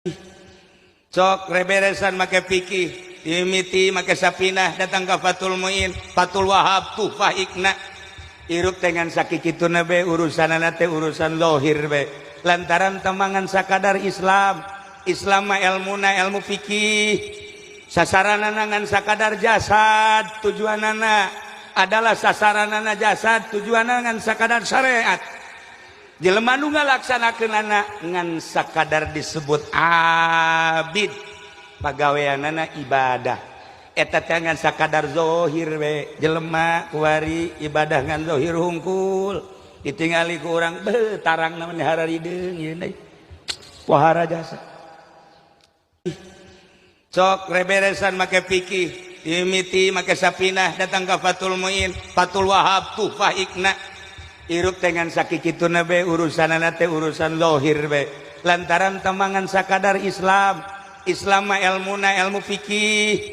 Sok reberesan make fikih, dimimiti make Sapinah, datang ke Fathul Muin, Fathul Wahab, Tuhfah, Iqna. Hirup dengan sakikituna be, urusanana teh urusan lohir be, lantaran teu ngan sakadar Islam. Islam mah ilmuna ilmu fikih, sasaranana ngan sakadar jasad, tujuanana adalah sasaranana jasad, tujuanana ngan sakadar syariat. Jelema nu ngalaksanakeunana ngan sakadar disebut abid, pagaweanana ibadah. Eta teh ngan sakadar zohir we. Jelema kuari ibadah ngan zohir hungkul, ditingali ku urang, beuh, tarang namanya hararideung ieu deui, pohara jasa. Sok reberesan make fikih, dimimiti make Sapinah, datang ke Fathul Muin, Fathul Wahab, Tuhfah, Iqna. Hirup dengan sakikituna be, urusanana teh urusan lohir be, lantaran teu ngan sakadar Islam. Islam mah ilmuna ilmu fikih,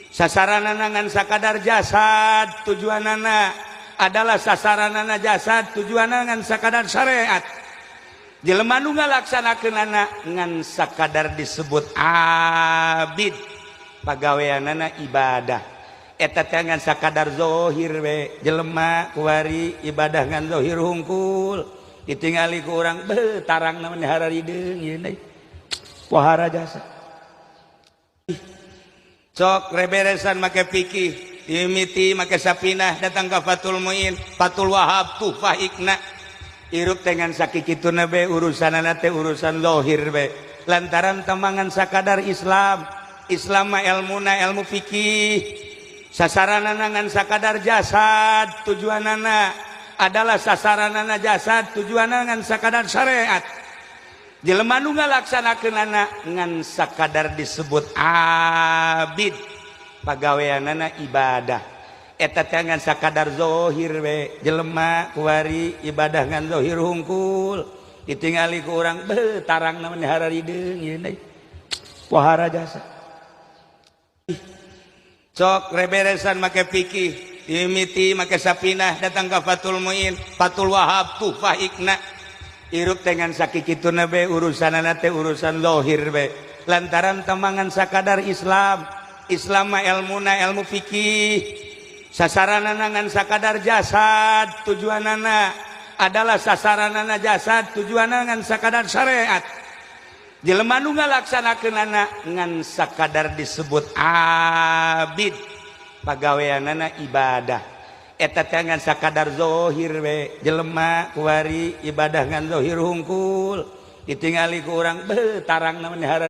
sasaranana ngan sakadar jasad, tujuanana adalah sasaranana jasad, tujuanana ngan sakadar syariat. Jelema nu ngalaksanakeunana ngan sakadar disebut abid, pagaweanana ibadah. Eta teh ngan sakadar zohir we. Jelema kuari ibadah ngan zohir hungkul, ditingali ku urang, beuh, tarang namanya hararideung ieu deui, pohara jasa. Sok reberesan make fikih, dimimiti make Sapinah, datang ke Fathul Muin, Fathul Wahab, Tuhfah, Iqna. Hirup dengan sakikituna be, urusanana teh urusan lohir be, lantaran teu ngan sakadar Islam. Islam mah ilmuna ilmu fikih, sasaranana ngan sakadar jasad, tujuanana adalah sasaranana jasad, tujuanana ngan sakadar syariat. Jelema nu ngalaksanakeunana ngan sakadar disebut abid, pagaweanana ibadah. Eta teh ngan sakadar zohir we. Jelema kuari ibadah ngan zohir hungkul, ditingali ku urang, beuh, tarang namanya hararideung ieu deui, pohara jasa. Sok reberesan make fikih, dimimiti make Sapinah, datang ke Fathul Muin, Fathul Wahab, Tuhfah, Iqna. Hirup dengan sakikituna be, urusanana teh urusan lohir be, lantaran teu ngan sakadar Islam. Islam mah ilmuna ilmu fikih, sasaranana ngan sakadar jasad, tujuanana adalah sasaranana jasad, tujuanana ngan sakadar syariat. Jelema nu ngalaksanakeunana ngan sakadar disebut abid, pagaweanana ibadah. Eta teh ngan sakadar zohir we. Jelema kuari ibadah ngan zohir hungkul, ditingali ku urang, beuh, tarang namanya.